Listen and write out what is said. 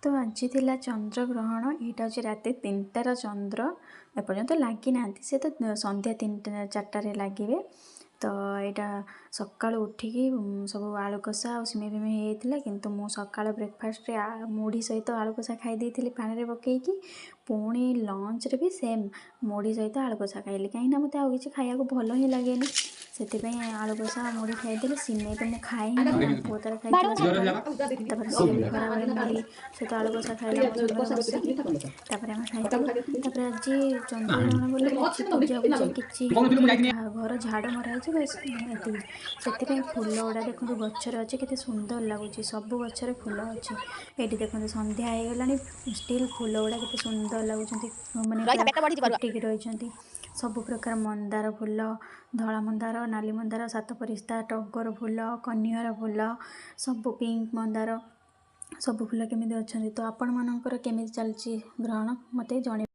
ତ ଆଜି ଥିଲା ଚନ୍ଦ୍ରଗ୍ରହଣ। ଏଇଟା ହେଉଛି ରାତି 3ଟାର ଚନ୍ଦ୍ର। ଏପର୍ଯ୍ୟନ୍ତ ଲାଗିନାହାନ୍ତି ସେ ତ, ସନ୍ଧ୍ୟା 3ଟା 4ଟାରେ ଲାଗିବେ। ତ ଏଇଟା ସକାଳୁ ଉଠିକି ସବୁ ଆଳୁ କଷା ଆଉ ସିମେଇ ଫିମେଇ ହେଇଯାଇଥିଲା, କିନ୍ତୁ ମୁଁ ସକାଳ ବ୍ରେକଫାଷ୍ଟରେ ମୁଢ଼ି ସହିତ ଆଳୁ କଷା ଖାଇ ଦେଇଥିଲି ପାଣିରେ ପକେଇକି। ପୁଣି ଲଞ୍ଚରେ ବି ସେମ୍ ମୁଢ଼ି ସହିତ ଆଳୁ କଷା ଖାଇଲି, କାହିଁକିନା ମୋତେ ଆଉ କିଛି ଖାଇବାକୁ ଭଲ ହିଁ ଲାଗେନି। ସେଥିପାଇଁ ଆଳୁ କଷା ଆଉ ମୁଢ଼ି ଖାଇଦେଲି। ସିମେଇ ତ ମୁଁ ଖାଏ ହିଁ ନାହିଁ। ଆମ ପୁଅ ତାର ଖାଇଥିଲା ସକାଳେ। ତାପରେ ସିଏ ବି ଖରାବେଳେ ମୁଢ଼ି ସହିତ ଆଳୁ କଷା ଖାଇଲା ମୋ ସାଙ୍ଗରେ ବସିକି। ତାପରେ ଆମେ ଖାଇଥିଲୁ। ତାପରେ ଆଜି ଚନ୍ଦ୍ରଗ୍ରହଣ ବୋଲି କିଛି ପୂଜା ପୂଜି କିଛି ହେଇନି, ଖାଲି ଘର ଝାଡ଼ୁ ମରା ହେଇଛି, ବାସ୍ ଏତିକି। ସେଥିପାଇଁ ଫୁଲ ଗୁଡ଼ା ଦେଖନ୍ତୁ ଗଛରେ ଅଛି, କେତେ ସୁନ୍ଦର ଲାଗୁଛି। ସବୁ ଗଛରେ ଫୁଲ ଅଛି। ଏଇଠି ଦେଖନ୍ତୁ, ସନ୍ଧ୍ୟା ହେଇଗଲାଣି, ଷ୍ଟିଲ୍ ଫୁଲ ଗୁଡ଼ା କେତେ ସୁନ୍ଦର ଲାଗୁଛନ୍ତି, ମାନେ ରହିଥା, ପୁରା ପେଟ ବଢିଯିବ, ରୁହ। ଫୁଟିକି ରହିଛନ୍ତି। ସବୁ ପ୍ରକାର ମନ୍ଦାର ଫୁଲ, ଧଳା ମନ୍ଦାର, ନାଲି ମନ୍ଦାର, ସାତ ପରିସ୍ତା, ଟଗର ଫୁଲ, କନିଅର ଫୁଲ, ସବୁ ପିଙ୍କ ମନ୍ଦାର, ସବୁ ଫୁଲ କେମିତି ଅଛନ୍ତି। ତ ଆପଣମାନଙ୍କର କେମିତି ଚାଲିଛି ଗ୍ରହଣ, ମୋତେ ଜଣେଇବେ।